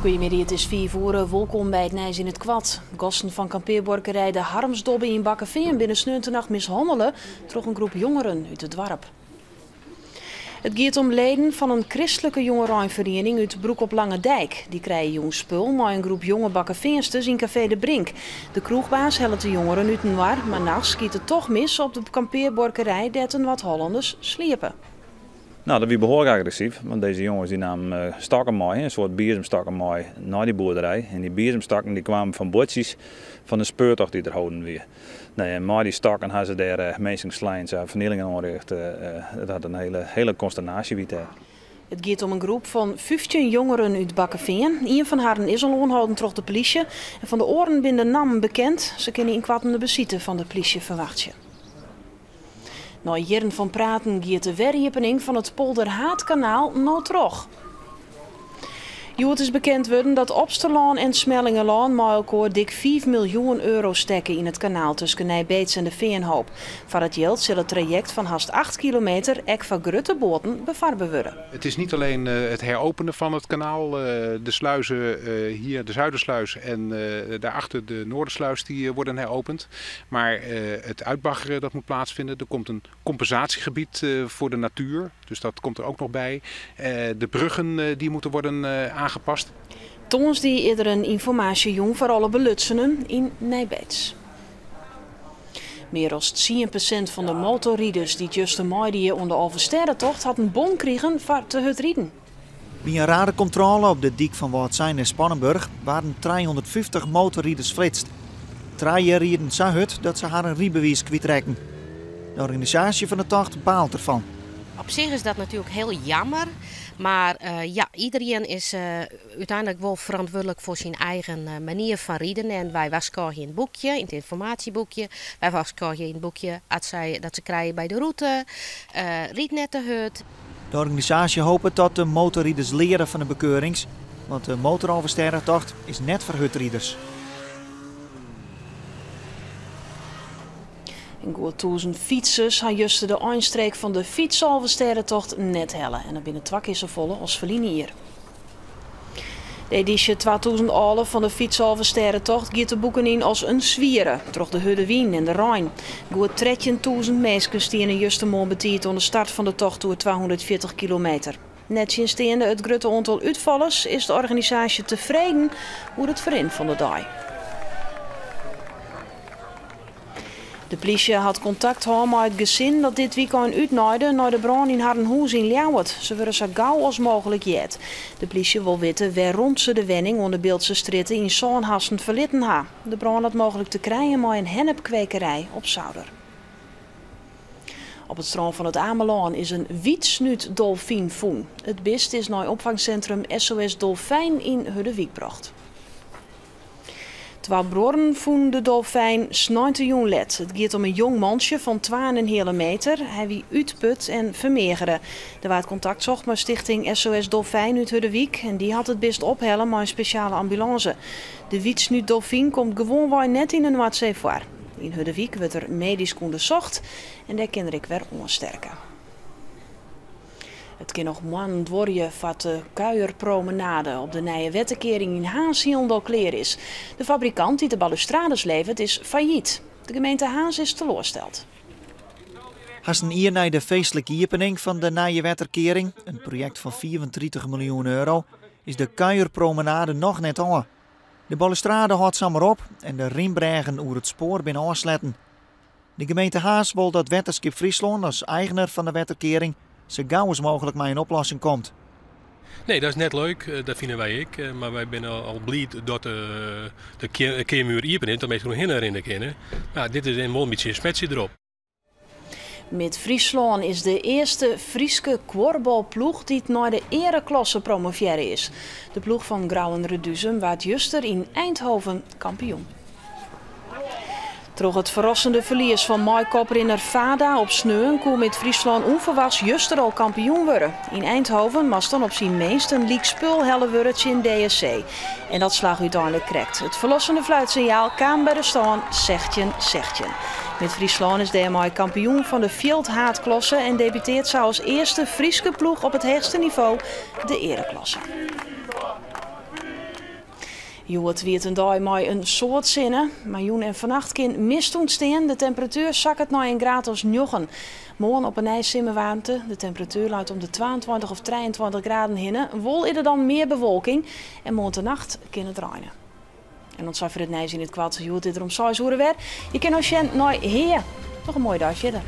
Goeiemiddei, it is 5 oere. Wolkom by it Nijs yn it Koart. Gasten fan kampearbuorkerij De Harmsdobbe yn Bakkefean binne sneontenacht mishannele troch in groep jongeren út it doarp. It giet om leden fan in kristlike jongereinferiening út Broek op Langedijk. Dy krije jûn spul mei in groep jonge Bakkefeansters yn kafee De Brink. De kroechbaas hellet de jongeren útinoar, mar nachts giet it toch mis op de kampearbuorkerij dêr't de Noard-Hollanners sliepe. Nou, dat wie behoarlik agressyf, want dizze jonges dy namen stokken mei, in soart biezemstokken mei, nei dy boerderij. En dy biezemstokken dy kwamen fan buordsjes fan de speurtocht dy't der holden wie. Nee, en mei dy stokken ha se dêr minsken slein, se ha fernielingen oanrjochte. It hat in hiele, hiele konsternaasje wie dêr. It giet om in groep fan 15 jongeren út Bakkefean. Ien fan harren is al oanholden troch de polysje en fan de oaren binne de nammen bekend. Se kinne ynkoarten de besite fan de polysje ferwachtsje. Nei jierren fan praten giet de weriepening fan it Polderhaadkanaal no troch. Hjoed is bekend wurden dat Opsterlân en Smellingerlân mei elkoar dik 5 miljoen euro stekke yn it kanaal tusken Nij Beets en de Feanhoop. Foar it jild sil it trajekt fan hast 8 kilometer ek foar grutte boaten befarber wurde. Het is niet alleen het heropenen van het kanaal, de sluizen hier, de Zuidersluis en daarachter de Noordersluis, die worden heropend. Maar het uitbaggeren dat moet plaatsvinden. Er komt een compensatiegebied voor de natuur, dus dat komt er ook nog bij. De bruggen die moeten worden aangepast. Tongersdei is der in ynformaasjejûn foar alle belutsenen yn Nij Beets. Mear as 10% fan de motorriders dy't juster meidie oan de Alvestêdetocht hat in bon krigen foar te hurd riden. By in radarkontrôle op de dyk fan Wâldsein nei Spannenburch waarden 350 motorriders flitst. Trije rieden sa hurd dat se harren rydbewiis kwytrekken. De organisaasje fan de tocht baalt derfan. Op sich is dat natuerlik hiel jammer, mar ja, iderien is úteinlik wol ferantwurdlik foar syn eigen manier fan riden. En wy warskôgje yn it boekje, yn it ynformaasjeboekje, wy warskôgje yn it boekje at sy, dat se krije by de rûte, ryd net te hurd. De organisaasje hopet dat de motorriders leare fan de bekeurings, want de motoralvestêdetocht is net foar hurdriders. In goed 1000 fytsers ha juster de einstreek fan de fytsalvestêdetocht net helle. En dat binne twa kear safolle as ferline jier. De edysje 2011 fan de fytsalvestêdetocht giet de boeken yn as in swiere, troch de hurde wyn en de rein. Goed 13.000 minsken stiene justermoarn betiid oan de start fan de tocht oer 240 kilometer. Nettsjinsteande it grutte oantal útfallers is de organisaasje tefreden oer it ferrin fan de dei. De plysje hat kontakt hân mei it gesin dat dit wykein útnaaide nei de brân yn harren hûs yn Ljouwert. Se wurde sa gau as mooglik heard. De plysje wol witte wêrom't se de wenning oan de Bildtse Strjitte yn sân hasten ferlitten ha. De brân hat mooglik te krijen mei in hennepkwekerij op souder. Op it strân fan It Amelân is in wytsnútdolfyn fûn. It bist is nei opfangsintrum SOS Dolfijn yn Hurderwyk brocht. Twa bruorren fûnen de dolfijn sneintejûn let. It giet om in jong mantsje fan twa en in heale meter. Hy wie útput en fermeagere. Der waard kontakt socht mei stichting SOS Dolfijn út Hurderwyk en dy hat it bist ophelle mei in spesjale ambulânse. De wytsnútdolfyn komt gewoanwei net yn de Noardsee foar. Yn Hurderwyk wurdt er medysk ûndersocht en dêr kin er ek wer oansterke. It kin noch moannen duorje foar't de kuierpromenade op de nije wetterkearing yn Harns hielendal klear is. De fabrikant dy't de balustrades leveret is fallyt. De gemeente Harns is teloarsteld. Hast in jier nei de feestlike iepening fan de nije wetterkearing, in projekt fan 35 miljoen euro, is de kuierpromenade noch net ôf. De balustrade hâldt samar op en de rinbrêgen oer it spoar binne ôfsletten. De gemeente Harns wol dat Wetterskip Fryslân as eigener fan de wetterkearing sa gau as mooglik mei in oplossing komt. Nee, dat is net leuk, dat fine wy ek. Mar wy binne al bliid dat de kearmuur iepen is, dat minsken oerhinne rinne kinne. Mar dit is wol in bytsje in smetsje derop. Mid-Fryslân is de earste Fryske kuorbalploech dy't nei de eareklasse promovearre is. De ploech fan Grou en Reduzum waard juster yn Eindhoven kampioen. Troch it ferrassende ferlies fan mei-koprinner Vada op sneon koe Mid-Fryslân ûnferwachts juster al kampioen wurde. Yn Eindhoven moast dan op syn minst in lyk spul helle wurde tsjin DSC. En dat slagge úteinlik krekt. It ferlossende fluitsinjaal kaam by de stân 16-16. Mid-Fryslân is dêrmei kampioen fan de fjildhaadklasse en debuteart sa as earste Fryske ploech op it heechste nivo, de eareklasse. Hjoed wie it in dei mei in soad sinne, mar jûn en fannacht kin mist ûntstean. De temperatuer sakket nei in graad as 9. Moarn op 'e nij simmerwaarmte. De temperatuer leit om de 22 of 23 graden hinne. Wol is der dan mear bewolking en moarntenacht kin it reine. En oant safier it nijs yn it koart. Hjoed is der om 6 oere wer. Je kinne noch sjen nei Hea. Noch in moaie dei fierder.